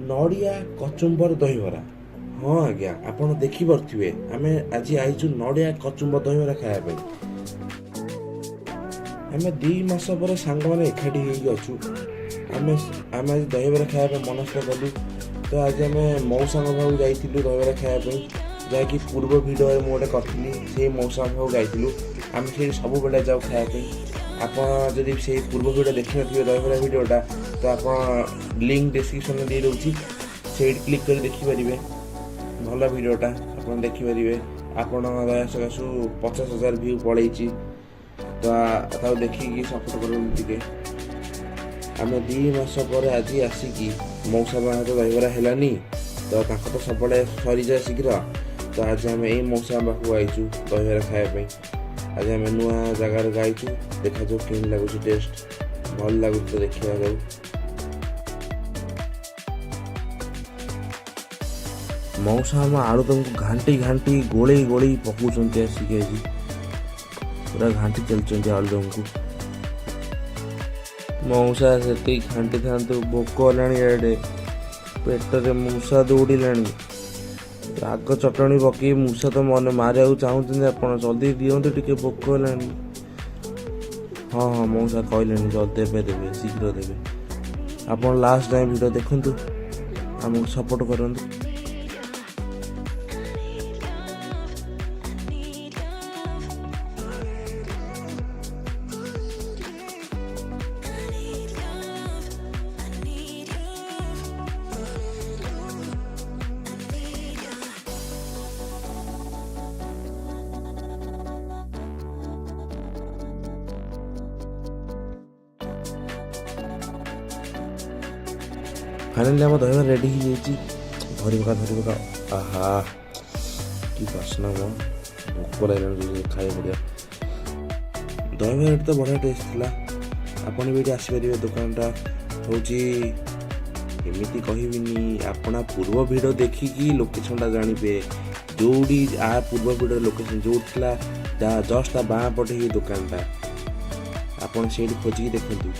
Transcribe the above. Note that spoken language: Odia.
ନଡ଼ିଆ କଚୁମ୍ବର ଦହିବରା। ହଁ ଆଜ୍ଞା, ଆପଣ ଦେଖିପାରୁଥିବେ, ଆମେ ଆଜି ଆଇଛୁ ନଡ଼ିଆ କଚୁମ୍ବର ଦହିବରା ଖାଇବା ପାଇଁ। ଆମେ 2 ମାସ ପରେ ସାଙ୍ଗମାନେ ଏକାଠି ହେଇକି ଅଛୁ। ଆମେ ଆଜି ଦହିବରା ଖାଇବା ପାଇଁ ମନସ୍ଥ କଲୁ। ତ ଆଜି ଆମେ ମଉସାଙ୍କ ପାଖକୁ ଯାଇଥିଲୁ ଦହିବରା ଖାଇବା ପାଇଁ, ଯାହାକି ପୂର୍ବ ଭିଡ଼ିଓରେ ମୁଁ ଗୋଟେ କରିଥିଲି। ସେଇ ମଉସାଙ୍କ ପାଖକୁ ଯାଇଥିଲୁ। ଆମେ ସେଇଠି ସବୁବେଳେ ଯାଉ ଖାଇବା ପାଇଁ। ଆପଣ ଯଦି ସେଇ ପୂର୍ବ ଭିଡ଼ିଓ ଦେଖିନଥିବେ, ଦହିବରା ଭିଡ଼ିଓଟା, ତ ଆପଣ ଲିଙ୍କ୍ ଡିସ୍କ୍ରିପ୍ସନ୍ରେ ଦେଇଦେଉଛି, ସେଇଠି କ୍ଲିକ୍ କରି ଦେଖିପାରିବେ। ଭଲ ଭିଡ଼ିଓଟା ଆପଣ ଦେଖିପାରିବେ। ଆପଣଙ୍କ ଦୟା ସକାଶୁ 50,000 ଭ୍ୟୁ ପଳେଇଛି। ତ ତାକୁ ଦେଖିକି ସପୋର୍ଟ କରନ୍ତୁ ଟିକେ। ଆମେ 2 ମାସ ପରେ ଆଜି ଆସିକି ମଉସା ପାଖରେ ଦହିବରା ହେଲାନି, ତ ତାଙ୍କ ତ ସବୁବେଳେ ସରିଯାଏ ଶୀଘ୍ର। ତ ଆଜି ଆମେ ଏଇ ମଉସା ପାଖକୁ ଆଇଛୁ ଦହିବରା ଖାଇବା ପାଇଁ। ଆଜି ଆମେ ନୂଆ ଜାଗାରେ ଆଇଛୁ। ଦେଖାଯାଉ କେମିତି ଲାଗୁଛି ଟେଷ୍ଟ। ଭଲ ଲାଗୁଛି ତ, ଦେଖିବା ଯାଉ। ମଉସା ଆମ ଆଳୁଦମକୁ ଘାଣ୍ଟି ଘାଣ୍ଟି, ଗୋଳେଇ ଗୋଳେଇ ପକଉଛନ୍ତି ଆସିକି। ଆଜି ପୁରା ଘାଣ୍ଟି ଚାଲିଛନ୍ତି ଆଳୁଦମକୁ। ମଉସା ସେତିକି ଘାଣ୍ଟିଥାନ୍ତୁ, ଭୋକ ହେଲାଣି। ଇଆଡ଼େ ପେଟରେ ମୂଷା ଦୌଡ଼ିଲାଣି। ରାଗ ଚଟଣି ପକେଇ ମୂଷା ତ ମନେ ମାରିବାକୁ ଚାହୁଁଛନ୍ତି। ଆପଣ ଜଲ୍ଦି ଦିଅନ୍ତୁ ଟିକେ, ଭୋକ ହେଲାଣି। ହଁ, ମଉସା କହିଲେଣି ଜଲ୍ଦି ଦେବେ, ଦେବେ, ଶୀଘ୍ର ଦେବେ। ଆପଣ ଲାଷ୍ଟ ଯାଏଁ ଭିଡ଼ିଓ ଦେଖନ୍ତୁ, ଆମକୁ ସପୋର୍ଟ କରନ୍ତୁ। ଫାଇନାଲି ଆମ ଦହିବରା ରେଡ଼ି ହେଇଯାଇଛି। ଧରି ପକା, ଧରି ପକା। ଆହା, କି ବାସ୍ନା ମ! ଭୋକ ଲାଗିଲାଣି, ଖାଇବା ପଡ଼ିବ। ଦହିବରା ତ ବଢ଼ିଆ ଟେଷ୍ଟ ଥିଲା। ଆପଣ ବି ଏଠି ଆସିପାରିବେ। ଦୋକାନଟା ହେଉଛି, ଏମିତି କହିବିନି, ଆପଣ ପୂର୍ବ ଭିଡ଼ିଓ ଦେଖିକି ଲୋକେସନଟା ଜାଣିବେ। ଯେଉଁଠି ଆ ପୂର୍ବ ଭିଡ଼ିଓ ଲୋକେସନ ଯେଉଁଠି ଥିଲା, ତା ଜଷ୍ଟ ତା ବାଁ ପଟେ ହିଁ ଦୋକାନଟା। ଆପଣ ସେଇଠି ଖୋଜିକି ଦେଖନ୍ତୁ।